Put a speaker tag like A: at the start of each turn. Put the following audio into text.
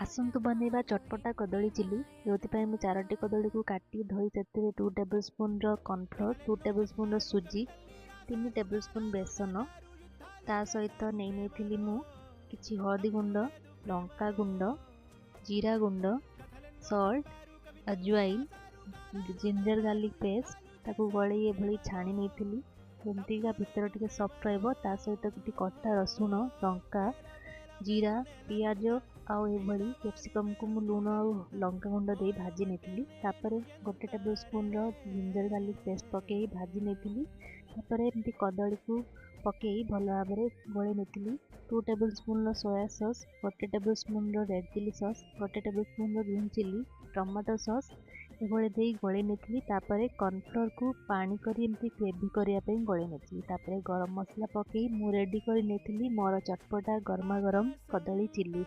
A: ଆସନ୍ତୁ ବନେଇବା ଚଟପଟା କଦଳୀ ଚିଲି। ଯେଉଁଥିପାଇଁ ମୁଁ 4ଟି କଦଳୀକୁ କାଟି ଧୋଇ ସେଥିରେ 2 ଟେବୁଲ୍ ସ୍ପୁନ୍ର କର୍ଣ୍ଣଫ୍ଲୋର୍, 2 ଟେବୁଲ୍ ସ୍ପୁନ୍ର ସୁଜି, 3 ଟେବୁଲ୍ ସ୍ପୁନ୍ ବେସନ, ତା ସହିତ ନେଇ ନେଇଥିଲି ମୁଁ କିଛି ହଳଦୀ ଗୁଣ୍ଡ, ଲଙ୍କା ଗୁଣ୍ଡ, ଜିରା ଗୁଣ୍ଡ, salt, ajwain, ginger garlic paste. ତାକୁ ଗୋଳେଇ ଏଭଳି ଛାଣି ନେଇଥିଲି, ଯେମିତିକା ଭିତର ଟିକେ ସଫ୍ଟ ରହିବ। ତା ସହିତ କିଛି କଟା ରସୁଣ, ଲଙ୍କା, ଜିରା, ପିଆଜ ଆଉ ଏଭଳି କ୍ୟାପ୍ସିକମ୍କୁ ମୁଁ ଲୁଣ ଆଉ ଲଙ୍କା ଗୁଣ୍ଡ ଦେଇ ଭାଜି ନେଇଥିଲି। ତାପରେ 1 ଟେବୁଲ୍ ସ୍ପୁନ୍ର ଜିଞ୍ଜର ଗାର୍ଲିକ୍ ପେଷ୍ଟ ପକାଇ ଭାଜି ନେଇଥିଲି। ତାପରେ ଏମିତି କଦଳୀକୁ ପକାଇ ଭଲ ଭାବରେ ଗୋଳେଇ ନେଇଥିଲି। 2 ଟେବୁଲ୍ ସ୍ପୁନ୍ର ସୋୟା ସସ୍, 1 ଟେବୁଲ୍ ସ୍ପୁନ୍ର ରେଡ଼୍ ଚିଲି ସସ୍, 1 ଟେବୁଲ୍ ସ୍ପୁନ୍ର ଗ୍ରୀନ୍ ଚିଲି, ଟମାଟୋ ସସ୍ ଏଭଳି ଦେଇ ଗୋଳେଇ ନେଇଥିଲି। ତାପରେ କର୍ଣ୍ଣଫ୍ଲୋର୍କୁ ପାଣି କରି ଏମିତି ଗ୍ରେଭି କରିବା ପାଇଁ ଗୋଳେଇ ନେଇଥିଲି। ତାପରେ ଗରମ ମସଲା ପକାଇ ମୁଁ ରେଡ଼ି କରି ନେଇଥିଲି ମୋର ଚଟପଟା ଗରମା ଗରମ କଦଳୀ ଚିଲି।